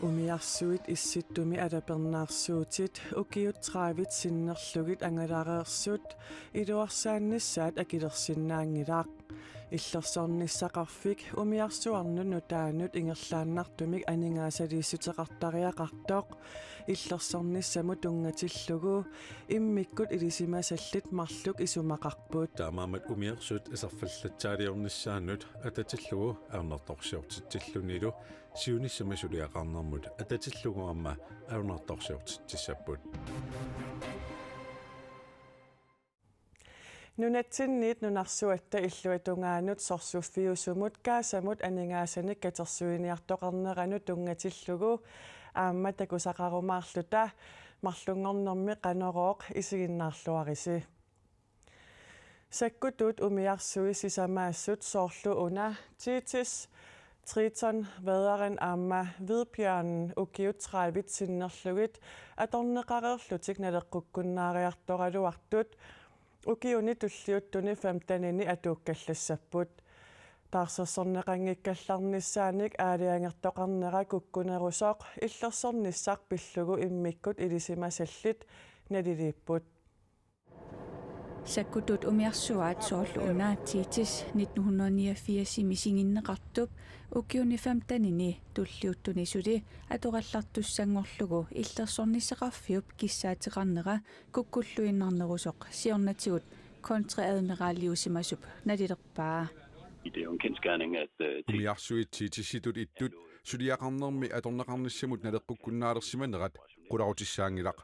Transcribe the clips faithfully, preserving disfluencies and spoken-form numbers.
Umiarsuit Issittumi alapernaarsuutit ukiut tredive sinnerlugit angalareersut iluarsaannissaat akilersinnaanngilaq. Illersornissaqarfik umiarsuarnut nutaanut ingerlaannartumik aningaasaliissuteqartariaqartoq illersornissamut tunngatillugu immikkut ilisimasallit marluk isumaqarput. Taamaammat umiarsuit iserfallatsaaliornissaannut atatillugu ajornartorsiortitsillunilu siunissami suliaqarnermut atatillugu aamma ajornartorsiortitsissapput. Nunatsinniit nunarsuatta illuatungaanut sorsuffiusumut Gazamut aningaasanik katersuiniartoqarneranut tunngatillugu aamma takusaqarumaarluta marlunngornermi Qanorooq isiginnaarluarisi. Sakkutut umiarsuit sisamaassut soorlu una Thetis, Triton, Væderen aamma Hvidbjørnen ukiut tredive sinnerlugit atorneqareerlutik naleqqukkunnaariartoraluartut ukiuni tulliuttuni femtenini atuukkallassapput. Taarsersorneqanngikkallarnissaanik aalajangertoqarnera kukkunerusoq illersornissaq pillugu immikkut ilisimasallit naliliipput. Sakkutut umiarsuaat soorlu una Thetis nitten hundrede niogfirsimi singinneqartup ukiuni femtenini tulliuttuni suli atorallartussanngorlugu illersornissaqarfiup kissaateqarnera kukkulluinnarnerusoq siornatigut kontreadmiraliusimasup nalilerpaa. Det er jo en kendsgerning, at øh, Umiarsuit Thetisitut ittut suliaqarnermi atorneqarnissamut naleqqukkunnaalersimanerat qularutissaanngilaq.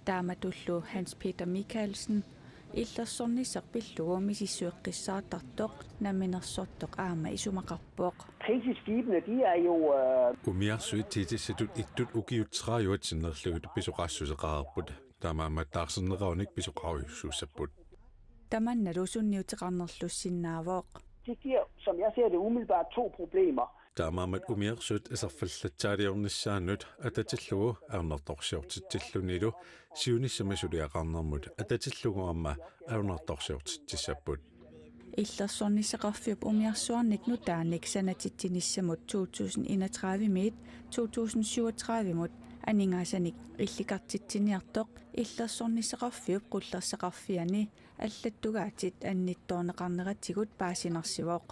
Taamatullu Hans Peter Michaelsen illersornissaq pillugu misissueqqissaartartoq namminersortoq aamma isumaqarpoq. Krigsskibene, de er jo øh, Umiarsuit Thetisitut ittut ukiut tredive sinnerlugit pisoqaassuseqareerput. Taamaammat taarserneqarunik pisoqarujussuussapput. Tamannalu sunniuteqarnerlussinnaavoq. De giver, som jeg ser det, umiddelbart to problemer. Taamaammat umiarsuit iserfallatsaaliornissaannut atatillugu ajornartorsiortitsillunilu siunissami suliaqarnermut atatillugu aamma ajornartorsiortitsissapput. Illersornissaqarfiup umiarsuarnik nutaanik sanatitsinissamut to tusind enogtredive-miit to tusind syvogtredive-mut aningaasanik illikartitsiniartoq illersornissaqarfiup qullersaqarfiani allattugaatit annittoorneqarneratigut paasinarsivoq.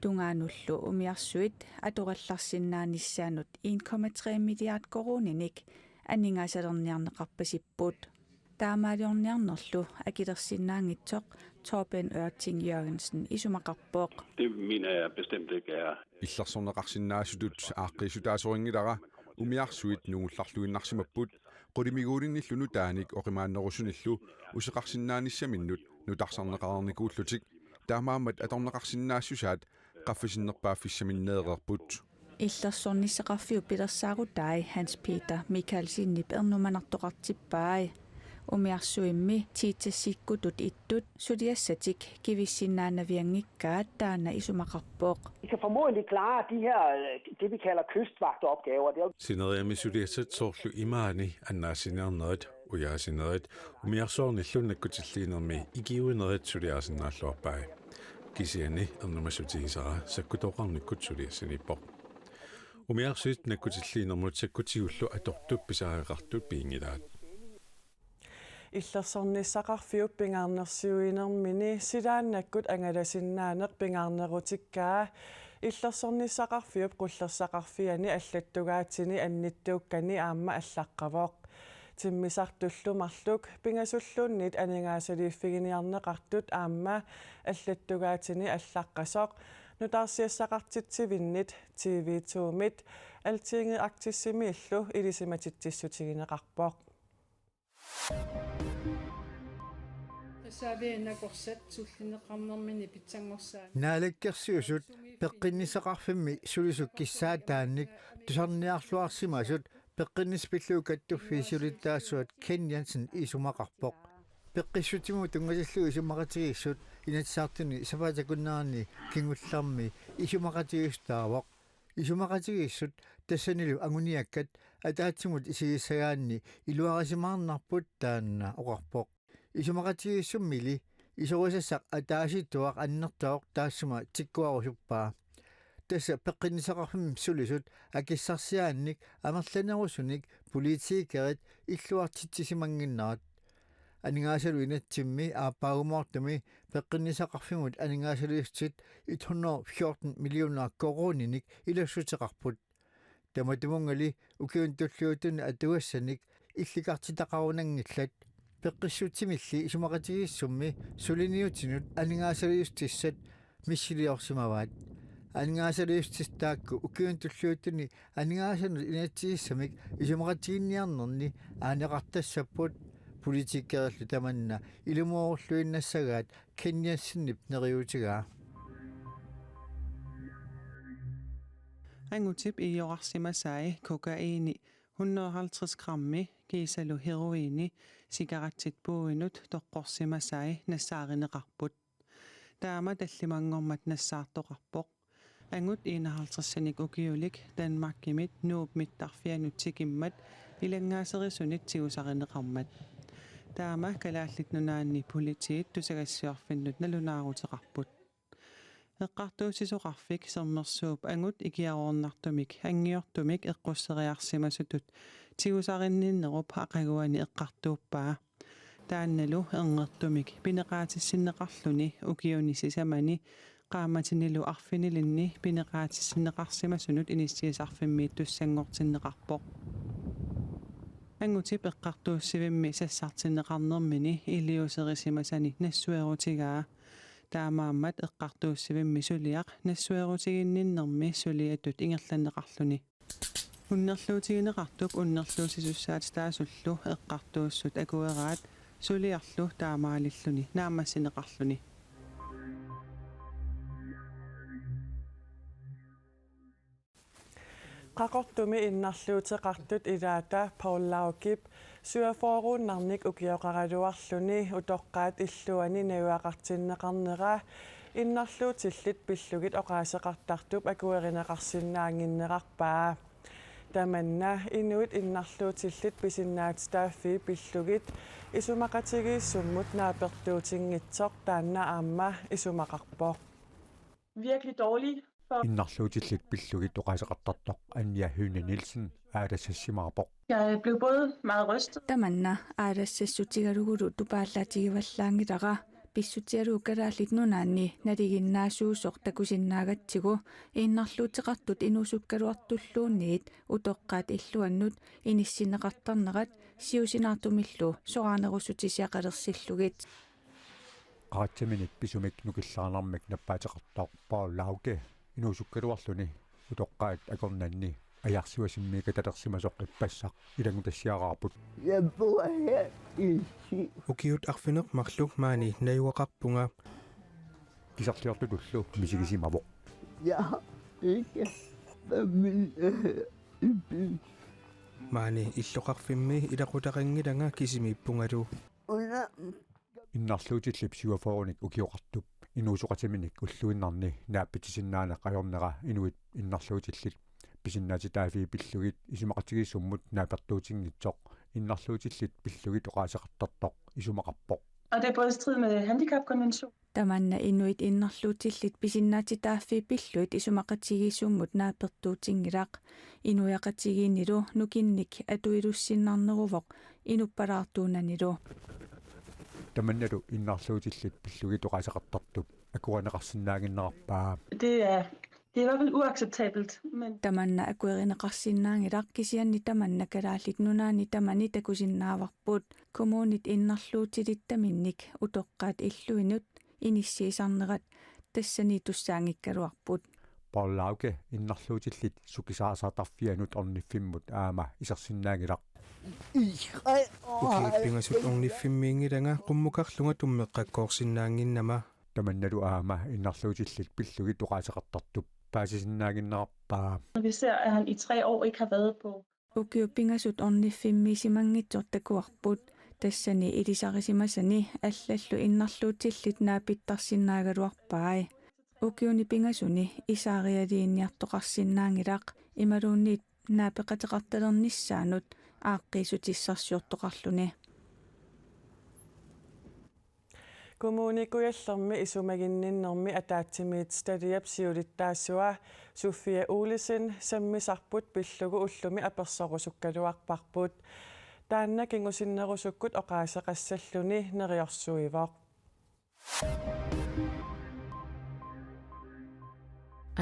Tungaanullu umiarsuit atorallarsinnaanissaannut en komma tre milliard koruuninik aningaasalerniarneqarpasipput. Taamaaliorniarnerlu akilersinnaanngitsoq Torben Ørting Jørgensen isumaqarpoq. Det mener jeg bestemt ikke er. Illersorneqarsinnaasutut aaqqiissutaasorinngilara, umiarsuit nungullarluinnarsimapput, qulimiguulinnillu nutaanik oqimaannerusunillu useqarsinnaanissaminnut nutarsarneqareernikuullutik, taamaammat atorneqarsinnaassusaat qaffasinnerpaaffissaminneereerput. Illersornissaqarfiup pilersaarutai Hans Peter Michaelsenip ernumanartoqartippai. Umiarsuimmi Thethisikkutut ittut suliassatik kivissinnaanavianngikkaat taanna isumaqarpoq. Vi kan formodentlig klare de her, øh, det vi kalder kystvagtopgaver. Det er jo Sineriammi suliassat soorlu imaani annaassiniarnerit, ujaasinerit, umiarsuarnillu nakkutilliinermi ikiuinerit suliarisinnaalluarpai. Kisianni ernumassutigisara sakkutooqarnikkut suliassaniippoq. Umiarsuit nakkutilliinermut sakkutigullu atortut pisariaqartut piginngilaat. Illersornissaqarfiup pingaarnersiuinermini silaannakkut angalasinnaaneq pingaarnerutikkaa illersornissaqarfiup qullersaqarfiani allattugaatini annittuukkani aamma allaqqavoq. Timmisartullu marluk pingasulluunniit aningaasaliiffiginiarneqartut aamma allattugaatini allaqqasoq nutaarsiassaqartitsivinnit T V to-mit Altinget Arktisimiillu ilisimatitsissutigineqarpoq. Tassaavia nakorsat sullinneqarnermini pitsanngorsaani. Naalakkersuisut peqqinnissaqarfimmi sulisut kissaataannik tusarniarluarsimasut peqqinnissaq pillugu kattuffii siulittaasuat Ken Jensen isumaqarpoq. Peqqissutsimut tunngatillugu isumaqatigiissut Inatsisartuni sapaatip akunneranni kingullermi isumaqatigiissutaavoq. Isumaqatigiissut tassanilu anguniakkat ataatsimut isigissagaanni iluarisimaarnarput taanna oqarpoq. Isumaqatigiissummili isorisassaq ataasiituaq annertooq taassuma tikkuarusuppaa. Tassa peqqinnissaqarfimmut sulisut akissarsiaannik amerlanerusunik politikerit illuartitsisimannginnerat. Aningaasalu inatsimmi aappaagumoortumi peqqinnissaqarfimmut aningaasalersutit et hundrede fjorten millioner koruuninik ilassuteqarput. Tamatumunngali ukiuni tulliuttuni atugassanik illikartitaqarunanngillat. Peqqissutsimilli isumaqatigiissummi suliniutinut aningaasalersutissaat missiliorsimavaat. Aningaasalersutissaat taakku ukiuni tulliuttuni aningaasanut inatsisissamik isumaqatiginninniarnerni aaneqartassapput. Politikerillu tamanna ilumoorulluinnassagaat Ken Jensenip neriuutigaa. Angutip iiorarsimasai kokaini hundrede og halvtreds grammi kiisalu heroini cigarettit puuinut toqqorsimasai nassaarineqarput. Taama tallimanngormat nassaartoqarpoq. Angut enoghalvtredsinik ukiulik Danmarkimit Nuup mittarfianut tikimmat ilanngaaserisunik tigusarineqarmat. Taama Kalaallit Nunaanni politiit tusagassiorfinnut nalunaaruteqarput. Eqqartuussisoqarfik Sermersuup angut ikiaroornartumik anngiortumik eqqusseriarsimasutut tigusarinninnerup aqaguani eqqartuuppaa. Taannalu erngertumik pineqaatissinneqarluni ukiuni sisamani qaammatinilu arfinilinni pineqaatissinneqarsimasunut inissiisarfimmiittussanngortinneqarpoq. Angutip eqqartuussivimmi sassartinneqarnermini iliuuserisimasani nassuerutigaa. Taamaammat eqqartuussivimmi suliaq nassuerutiginninnermi suliatut ingerlanneqarluni. Unnerluutigineqartup unnerluussisussaatitaasullu eqqartuussut akueraat suliarlu taamaalilluni naammassineqarluni. Qaqortumi innarluuteqartut ilaata Paul Laukip syvogfyrreunnarnik ukioqaraluarluni utoqqaat illuanni najugaqartinneqarnera innarluutillit pillugit oqaaseqartartup akuerineqarsinnaannginnerarpaa. Tamanna inuit innarluutillit pisinnaatitaaffii pillugit isumaqatigiissummut naapertuutinngitsoq taanna aamma isumaqarpoq. Virkelig dårlig for Innarluutillit pillugit oqaaseqartartoq Anja Høne Nielsen aalassassimaarpoq. Jeg blev både meget rystet. Tamanna aalassassutigalugulu tupaallaatigivallaanngilara pissutigalugu Kalaallit Nunaanni nalinginnaasuusoq takusinnaagatsigu innarluuteqartut inuusukkaluartulluunniit utoqqaat illuannut inissinneqartarnerat siusinaartumillu soraanerussutisiaqalersillugit. Qaratsaminik pisumik nukillaarnarmik nappaateqartoq Paul Lauke inuusukkaluarluni utoqqaat akornanni ajarsivasimmiikatalersimasoq ippassaq ilanngutassiaraarput. Jeg bor her i Thy. Ukiut arfineq-marluk maani najugaqarpunga. Kisarliortutullu misigisimavoq. Jeg har ikke familie i byen. Maani illoqarfimmi ilaqutaqanngilanga kisimiippungalu. Under Innarluutillip syvogfyrrenik ukioqartup inuusoqatiminik ulluinnarni naapitsisinnaaneq ajornera inuit innarluutillit pisinnaatitaaffii pillugit isumaqatigiissummut naapertuutinngitsoq innarluutillit pillugit oqaaseqartartoq isumaqarpoq. Og det er både i strid med handicapkonventionen. Tamanna inuit innarluutillit pisinnaatitaaffii pillugit isumaqatigiissummut naapertuutinngilaq. Inuiaqatigiinnilu nukinnik atuilussinnarneruvoq inuppalaartuunanilu. Tamannalu innarluutillit pillugit oqaaseqartartup akuerineqarsinnaannginnerarpaa. Det er, det er i hvert fald uacceptabelt, men Tamanna akuerineqarsinnaanngilaq kisianni tamanna Kalaallit Nunaanni tamani takusinnaavarput. Kommunit innarluutilittaminnik utoqqaat illuinnut inissiisarnerat tassani tussaanngikkaluarput. Paul Lauke innarluutillit sukisaasartarfianut orniffimmut aamma isersinnaanngilaq. Ukiut pingasut orniffimmiinngilanga qummukarlunga tummeqqakkoorsinnaannginnama. Tamannalu aamma innarluutillit pillugit oqaaseqartartup paasisinnaannginnerarpaa. Vi ser, at han i tre år ikke har været på Ukiut pingasut orniffimmiisimanngitsoq takuarput, tassani ilisarisimasani allallu innarluutillit naapittarsinnaagaluarpai. Ukiuni pingasuni isaarialiinniartoqarsinnaanngilaq imaluunniit naapeqateqartalernissaanut aaqqiissutissarsiortoqarluni. Kommune Kujallermi isumaginninnermi ataatsimiititaliap siulittaasua Sofia Olesen sammisarput pillugu ullumi apersorusukkaluarparput. Taanna kingusinnerusukkut oqaaseqassalluni neriorsuivoq.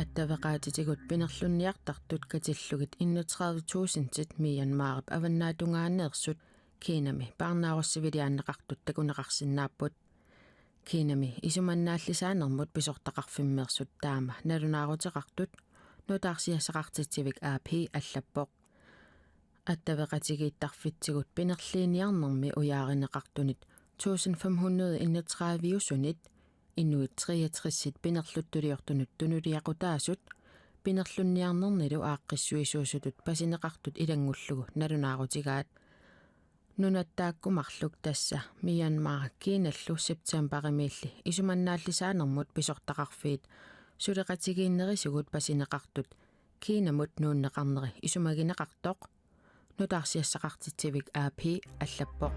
Attaveqaatitigut pinerlunniartartut katillugit enogtredive tusindit Myanmarip avannaatungaanneersut Kinami parnaarussiviliaanneqartut takuneqarsinnaapput. Kinami isumannaallisaanermut pisortaqarfimmeersut taama nalunaaruteqartut nutaarsiassaqartitsivik A P allappoq. Attaveqatigiittarfitsigut pinerliiniarnermi ujaarineqartunit tusind fem hundrede enogtredive-usunit inuit treogtresit pinerluttuliortunut tunuliaqutaasut pinerlunniarnernilu aaqqissuisuusutut pasineqartut ilanngullugu nalunaarutigaat. Nunatta taakku marluk, tassa Myanmar Kinallu, septembarimiilli isumannaallisaanermut pisortaqarfiit suleqatigiinnerisigut pasineqartut Kinamut nuunneqarneri isumagineqartoq nutaarsiassaqartitsivik A P allappoq.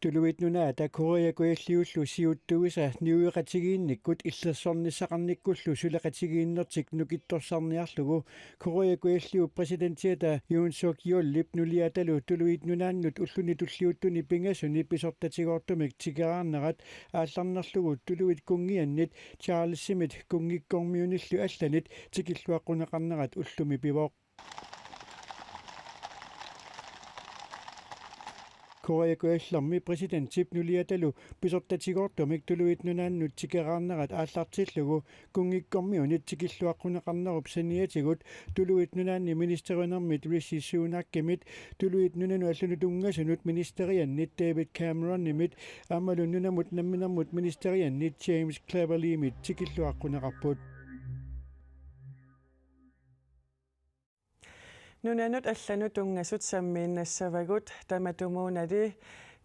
Tuluit Nunaata Korea Kujalliullu siuttuisa niueqatigiinnikkut illersornissaqarnikkullu suleqatigiinnertik nukittorsarniarlugu Korea Kujalliup præsidentiata Yoon Suk Yeolip nuliatalu Tuluit Nunaannut ulluni tulliuttuni pingasuni pisortatigoortumik tikeraarnerat aallarnerlugu tuluit kunngiannit Charlesimit kunngikkormiunillu allanit tikilluaqquneqarnerat ullumi pivoq. Korea Kujallermi præsidentip nuliatalu pisortatigoortumik Tuluit Nunaannut tikeraarnerat aallartillugu kunngikkormiunit tikilluaqquneqarnerup saniatigut Tuluit Nunaanni ministerinermit Rishi Sunakimit, Tuluit Nunanut allanut tunngasunut ministeriannit David Cameronimit aammalu nunamut namminermut ministeriannit James Cleverlymit tikilluaqquneqarput. Nunanut allanut tunngasut sammiinnassavagut, tamatumuunali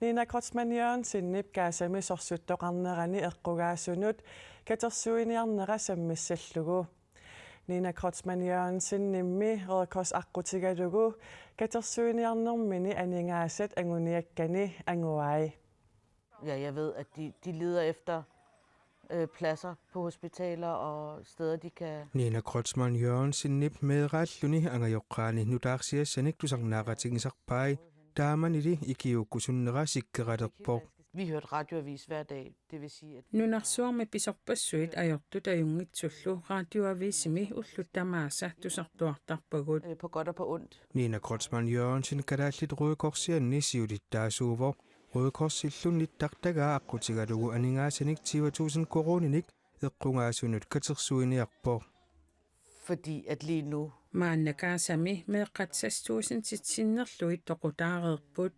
Nina Kreutzmann Jørgensenip Gazami sorsuttoqarnerani eqqugaasunut katersuiniarnera sammissallugu. Nina Kreutzmann Jørgensenimmi Røde Kors aqqutigalugu katersuiniarnermini aningaasat anguniakkani anguai. Ja, jeg ved, at de, de leder efter øh, pladser på hospitaler og steder, de kan... Nina Kreutzmann Jørgensenip meeraalluni angajoqqaani nutaarsiassanik tusarnaaqatigisarpai, taamanili ikiuukkusunnera sikkeralerpoq. Vi hørte radioavis hver dag, det vil sige, at... Nunarsuarmi pisorpassuit ajortut ajunngitsullu radioavisimi ullut tamaasa tusartuartarpagut. Øh, på godt og på ondt. Nina Kreutzmann Jørgensen Kalaallit Røde Korsianni siulittaasuuvoq. Røde Korsillunni tartagaa aqqutigalugu aningaasanik tyve tusind koruuninik eqqugaasunut katersuiniarpoq. Fordi at lige nu... Maanna Gazami meeqqat seks tusindit sinnerlugit toqutaareerput.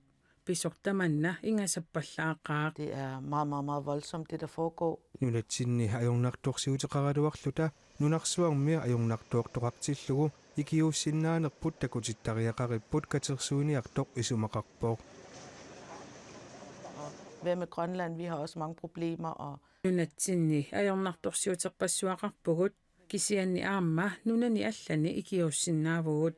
Pisortamanna ingasappallaaqaaq. Det er meget, meget, meget voldsomt, det der foregår. Nunatsinni ajornartorsiuteqaraluarluta nunarsuarmi ajornartoortoqartillugu ikiuussinnaanerput takutittariaqaripput katersuiniartoq isumaqarpoq. Hvad med Grønland? Vi har også mange problemer, og... Nunatsinni ajornartorsiuterpassuaqarpugut, kisianni aamma nunani allani ikiuussinnaavugut.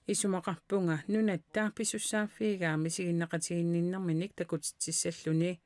Isumaqarpunga nunatta pisussaaffigigaa misiginneqatiginninnerminik takutitsissalluni.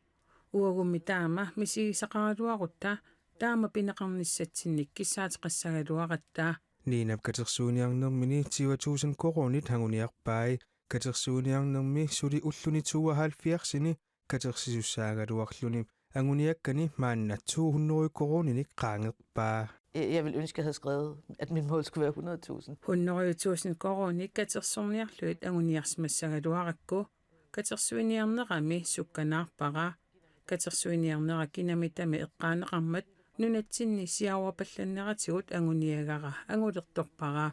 Uagummi taama misigisaqaraluarutta taama pineqarnissatsinnik kissaateqassagaluaratta. Ninap katersuiniarnermini tyve tusind koruunit anguniarpai. Katersuiniarnermi suli ulluni tooghalvfjerdsini katersisussaagaluarluni anguniakkani maanna to hundrede koruuninik qaangerpaa. Jeg ville ønske, jeg havde skrevet, at mit mål skulle være hundrede tusind. Hundrede tusind koruunit katersorniarlugit anguniarsimassagaluarakku, katersuiniarnerami sukkanaarpara. Katersuiniarnera kinamitami eqqaaneqarmat nunatsinni siaruapallanneratigut anguniagara angulertorpara.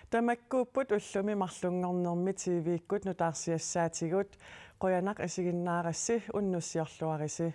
Tamakkuupput ullumi marlunngornermi T V-kkut nutaarsiassaatigut. Qujanaq isiginnaarassi, unnussiorluarisi.